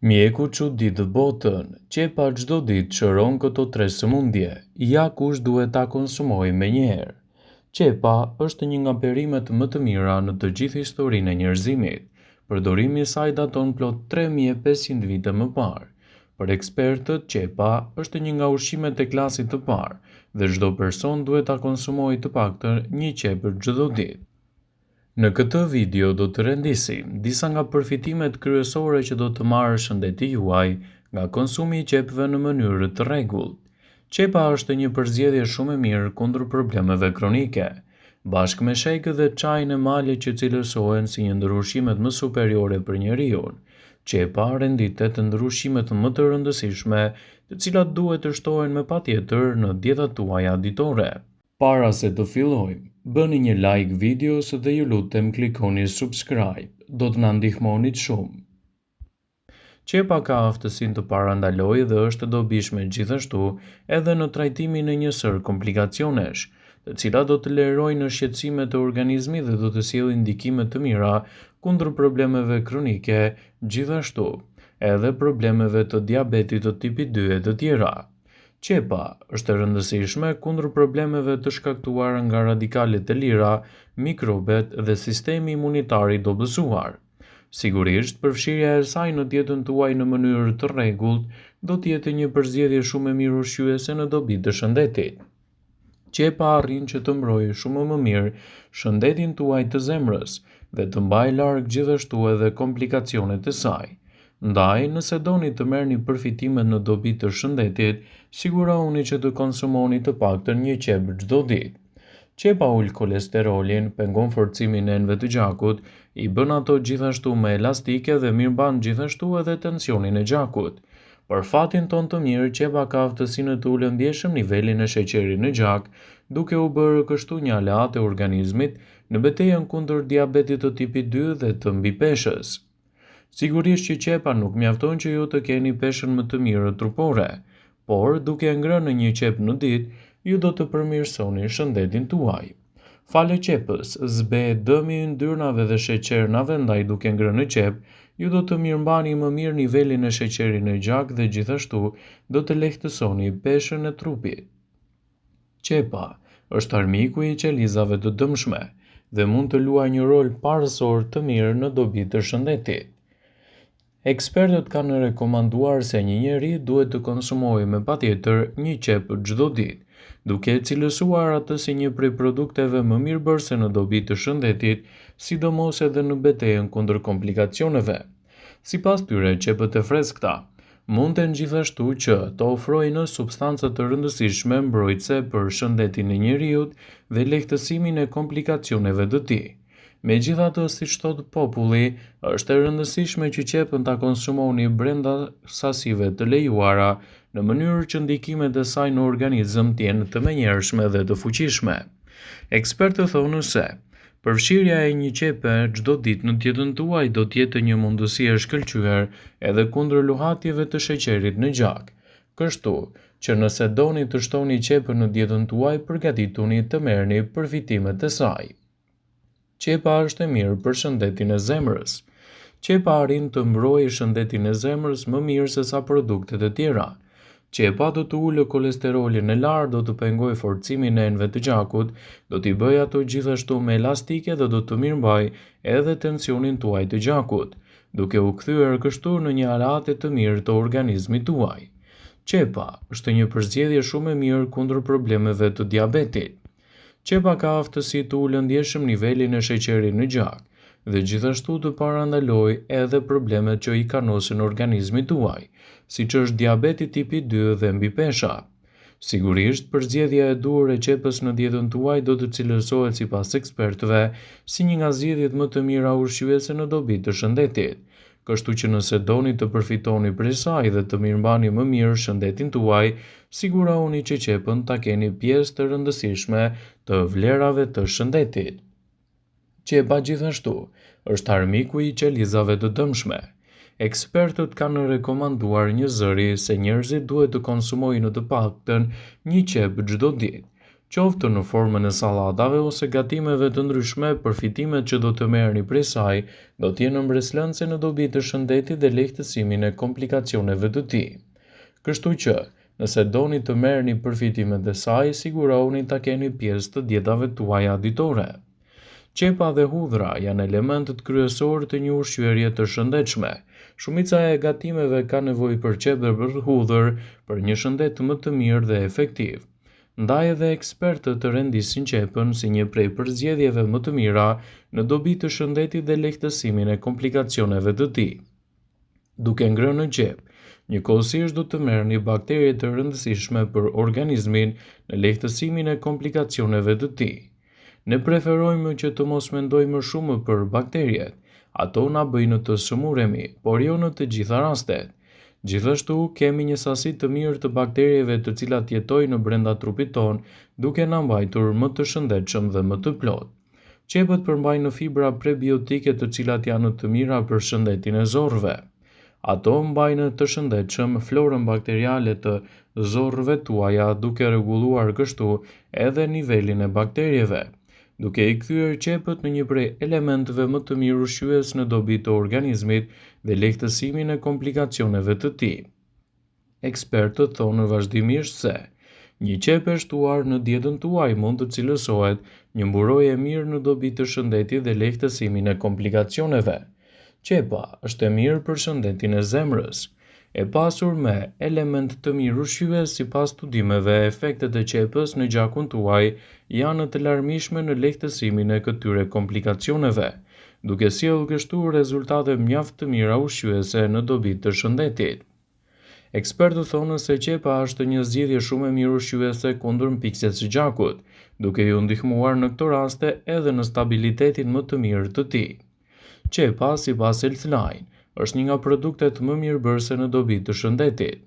Mjeku çudit botën, qepa çdo ditë shëron këto tre sëmundje, ja kush duhet ta konsumojë menjëherë. Qepa është një nga perimet më të mira në të gjithë historinë e njerëzimit. Përdorimi i saj daton plot 3500 vite më parë. Për ekspertët, qepa është një nga ushqimet e klasit të parë dhe çdo person duhet ta konsumojë të paktën një qepë çdo ditë. Në këtë video do të rendisim disa nga përfitimet kryesore që do të marrë shëndeti juaj nga konsumi i qepëve në mënyrë të rregullt. Qepa është një përzgjedhje shumë e mirë kundër problemeve kronike. Bashkë me shegë dhe çajin e malit që cilësohen si një ndër ushqimet më superiore për njeriun, qepa renditet ndër ushqimet më të rëndësishme të cilat duhet të shtohen me patjetër në dietat tuaja ditore. Para se të fillojmë, bëni një like videos dhe ju lutem klikoni subscribe, do të na ndihmonit shumë. Qepa ka aftësinë të parandalojë dhe është e dobishme gjithashtu edhe në trajtimin e një sërë komplikacionesh, të cilat do të lirojnë shqetësimet e organizmit dhe do të sjellin ndikime të mira kundër problemeve kronike, gjithashtu edhe problemeve të diabetit të tipit 2 e të tjera. Qepa është e rëndësishme kundër problemeve të shkaktuara nga radikalet e lira, mikrobet dhe sistemi imunitar i dobësuar. Sigurisht, përfshirja e saj në dietën tuaj në mënyrë të rregullt do të jetë një përzgjedhje shumë e mirë ushqyese në dobi të shëndetit. Qepa arrin që të mbrojë shumë më mirë shëndetin tuaj të zemrës dhe të mbajë larg gjithashtu edhe komplikacionet e saj. Ndaj, nëse doni të merrni përfitimet në dobi të shëndetit, sigurohuni që të konsumoni të paktën një qepë çdo ditë. Qepa ul kolesterolin, pengon forcimin e enëve të gjakut, i bën ato gjithashtu më elastike dhe mirëmban gjithashtu edhe tensionin e gjakut. Për fatin tonë të mirë, qepa ka aftësinë të ulë ndjeshëm nivelin e sheqerit në gjak, duke u bërë kështu një aleat e organizmit në betejën kundër diabetit të tipit 2 dhe të mbipeshës. Sigurisht që qepa nuk mjafton që ju të keni peshën më të mirë trupore, por duke ngrënë një qepë në ditë, ju do të përmirësoni shëndetin tuaj. Falë qepës, zbehet dëmi i yndyrnave dhe sheqernave ndaj duke ngrënë qepë, ju do të mirëmbani më mirë nivelin e sheqerit në gjak dhe gjithashtu do të lehtësoni peshën e trupit. Qepa është armiku i qelizave të dëmshme dhe mund të luajë një rol parësor të mirë në dobi të shëndetit. Ekspertët kanë rekomanduar se një njeri duhet të konsumojë me patjetër një qepë çdo ditë, duke e cilësuar atë si një prej produkteve më mirëbërëse në dobi të shëndetit, sidomos edhe në betejën kundër komplikacioneve. Sipas tyre, qepët e freskëta munden gjithashtu që të ofrojnë substanca të rëndësishme mbrojtëse për shëndetin e njeriut dhe lehtësimin e komplikacioneve të tij. Megjithatë, siç thotë populli, është e rëndësishme që qepën ta konsumoni brenda sasive të lejuara, në mënyrë që ndikimet e saj në organizëm të jenë të menjëhershme dhe të fuqishme. Ekspertët thonë se përfshirja e një qepe çdo ditë në dietën tuaj do të jetë një mundësi e shkëlqyer edhe kundër luhatjeve të sheqerit në gjak. Kështu, që nëse doni të shtoni qepën në dietën tuaj, përgatituni të merrni përfitimet e saj. Qepa është e mirë për shëndetin e zemrës. Qepa arrin të mbrojë shëndetin e zemrës më mirë se sa produktet e tjera. Qepa do të ulë kolesterolin e lartë, do të pengojë forcimin e enëve të gjakut, do t'i bëjë ato gjithashtu më elastike dhe do të mirëmbajë edhe tensionin tuaj të gjakut, duke u kthyer kështu në një aleate të mirë të organizmit tuaj. Qepa është një përzgjedhje shumë e mirë kundër problemeve të diabetit. Qepa ka aftësi të ulë ndjeshëm nivelin e sheqerit në gjak dhe gjithashtu të parandalojë edhe problemet që i kanosen organizmit tuaj, siç është diabeti tipi 2 dhe mbipesha. Sigurisht, përzgjedhja e duhur e qepës në dietën tuaj do të cilësohet sipas ekspertëve si një nga zgjedhjet më të mira ushqyese në dobi të shëndetit. Kështu që nëse doni të përfitoni prej saj dhe të mirëmbani më mirë shëndetin tuaj, sigurohuni që qepën ta keni pjesë të rëndësishme të vlerave të shëndetit. Qepa gjithashtu është armiku i qelizave të dëmshme. Ekspertët kanë rekomanduar një zëri se njerëzit duhet të konsumojnë të paktën një qepë çdo ditë. Qoftë në formën e sallatave ose gatimeve të ndryshme, përfitimet që do të merrni prej saj do të jenë mbresëlënëse në dobi të shëndetit dhe lehtësimin e komplikacioneve të tij. Kështu që, nëse doni të merrni përfitimet e saj, sigurohuni ta keni pjesë të dietave tuaja ditore. Qepa dhe hudhra janë elementët kryesorë të një ushqyerje të shëndetshme. Shumica e gatimeve kanë nevojë për qepë dhe për hudhër për një shëndet më të mirë dhe efektiv. Ndaj edhe ekspertët rendisin qepën si një prej përzgjedhjeve më të mira në dobi të shëndetit dhe lehtësimin e komplikacioneve të tij. Duke ngrënë qepë, njëkohësisht do të merrni bakterie të rëndësishme për organizmin në lehtësimin e komplikacioneve të tij. Ne preferojmë që të mos mendojmë shumë për bakteriet, ato na bëjnë të sëmuremi, por jo në të gjitha rastet. Gjithashtu, kemi një sasi të mirë të bakterieve të cilat jetojnë brenda trupit tonë, duke na mbajtur më të shëndetshëm dhe më të plotë. Qepët përmbajnë fibra prebiotike të cilat janë të mira për shëndetin e zorrëve. Ato mbajnë të shëndetshëm florën bakteriale të zorrëve tuaja duke rregulluar kështu edhe nivelin e bakterieve, duke i kthyer qepët në një prej elementëve më të mirë ushqyes në dobi të organizmit dhe lehtësimin e komplikacioneve të tij. Ekspertët thonë vazhdimisht se, një qepë e shtuar në dietën tuaj mund të cilësohet një mburojë e mirë në dobi të shëndetit dhe lehtësimin e komplikacioneve. Qepa është e mirë për shëndetin e zemrës. E pasur me elementë të mirë ushqyes, sipas studimeve, efektet e qepës në gjakun tuaj janë të larmishme në lehtësimin e këtyre komplikacioneve, duke sjellë kështu rezultate mjaft të mira ushqyese në dobi të shëndetit. Ekspertët thonë se qepa është një zgjidhje shumë e mirë ushqyese kundër mpiksjes së gjakut, duke ju ndihmuar në këto raste edhe në stabilitetin më të mirë të tij. Qepa, sipas Healthline, është një nga produktet më mirëbërëse në dobi të shëndetit.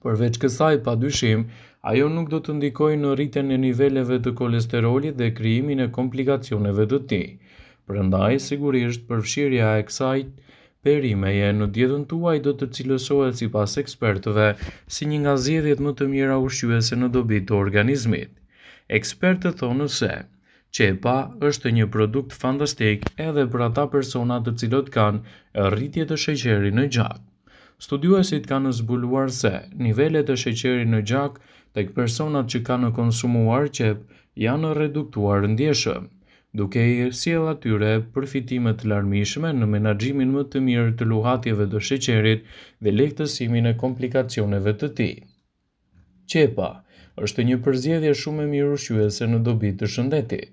Përveç kësaj, pa dyshim, ajo nuk do të ndikojë në rritjen e niveleve të kolesterolit dhe krijimin e komplikacioneve të tij. Prandaj, sigurisht, përfshirja e kësaj perimeje në dietën tuaj do të cilësohet sipas ekspertëve si një nga zgjedhjet më të mira ushqyese në dobi të organizmit. Ekspertët thonë se qepa është një produkt fantastik edhe për ata persona të cilët kanë rritje të sheqerit në gjak. Studiuesit kanë zbuluar se nivelet e sheqerit në gjak tek personat që kanë konsumuar qepë janë reduktuar ndjeshëm, duke i sjellë atyre përfitime të larmishme në menaxhimin më të mirë të luhatjeve të sheqerit dhe lehtësimin e komplikacioneve të tij. Qepa është një përzgjedhje shumë e mirë ushqyese në dobi të shëndetit.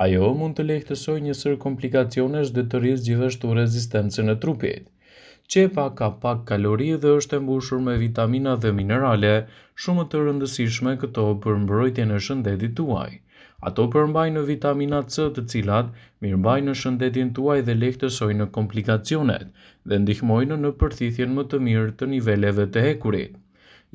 Ajo mund të lehtësojë një sërë komplikacionesh dhe të rrisë gjithashtu rezistencën e trupit. Qepa ka pak kalori dhe është e mbushur me vitamina dhe minerale, shumë të rëndësishme këto për mbrojtjen e shëndetit tuaj. Ato përmbajnë vitamina C të cilat mirëmbajnë shëndetin tuaj dhe lehtësojnë komplikacionet dhe ndihmojnë në përthithjen më të mirë të niveleve të hekurit.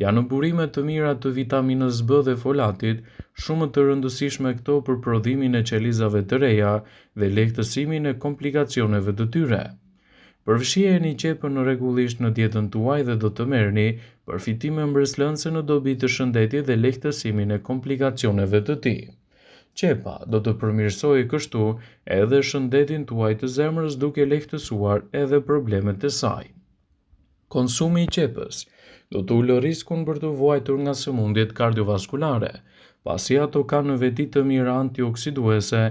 Janë burime të mira të vitaminës B dhe folatit, shumë të rëndësishme këto për prodhimin e qelizave të reja dhe lehtësimin e komplikacioneve të tyre. Përfshijeni qepën rregullisht në dietën tuaj dhe do të merrni përfitime mbresëlënëse në dobi të shëndetit dhe lehtësimin e komplikacioneve të tij. Qepa do të përmirësojë kështu edhe shëndetin tuaj të zemrës duke lehtësuar edhe problemet e saj. Konsumi i qepës do të ulë riskun për të vuajtur nga sëmundjet kardiovaskulare, pasi ato kanë veti të mira antioksiduese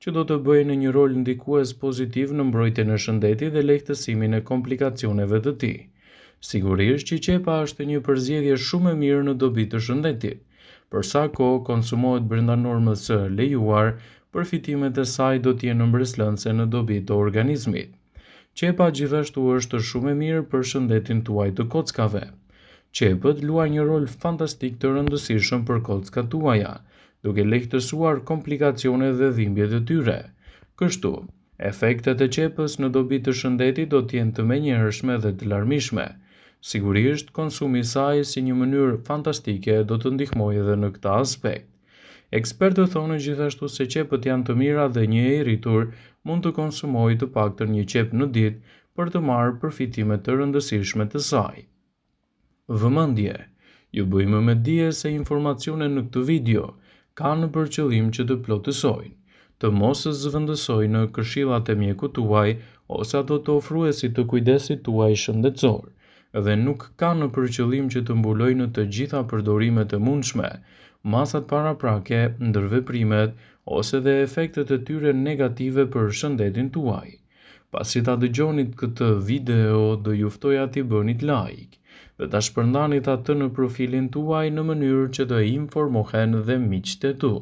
që do të bëjnë një rol ndikues pozitiv në mbrojtjen e shëndetit dhe lehtësimin e komplikacioneve të tij. Sigurisht që qepa është një përzgjedhje shumë e mirë në dobi të shëndetit. Për sa kohë konsumohet brenda normës së lejuar, përfitimet e saj do të jenë mbresëlënëse në dobi të organizmit. Qepa gjithashtu është shumë e mirë për shëndetin tuaj të kockave. Qepët luajnë një rol fantastik të rëndësishëm për kockat tuaja, duke lehtësuar komplikacionet dhe dhimbjet e tyre. Kështu, efektet e qepës në dobi të shëndetit do të jenë të menjëhershme dhe të larmishme. Sigurisht, konsumi i saj si një mënyrë fantastike do të ndihmojë edhe në këtë aspekt. Ekspertët thonë gjithashtu se qepët janë të mira dhe një i rritur mund të konsumojë të paktën një qepë në ditë për të marrë përfitime të rëndësishme të saj. Vëmendje! Ju bëjmë me dije se informacionet në këtë video kanë për qëllim që të plotësojnë, të mos zëvendësojnë këshillat e mjekut tuaj ose ato të ofruesit të kujdesit tuaj shëndetësor dhe nuk kanë për qëllim që të mbulojnë të gjitha përdorimet e mundshme, masat paraprake, ndërveprimet ose dhe efektet e tyre negative për shëndetin tuaj. Pasi ta dëgjonit këtë video, do ju ftoja t'i bënit like dhe ta shpërndanit atë në profilin tuaj në mënyrë që të informohen dhe miqtë e tu.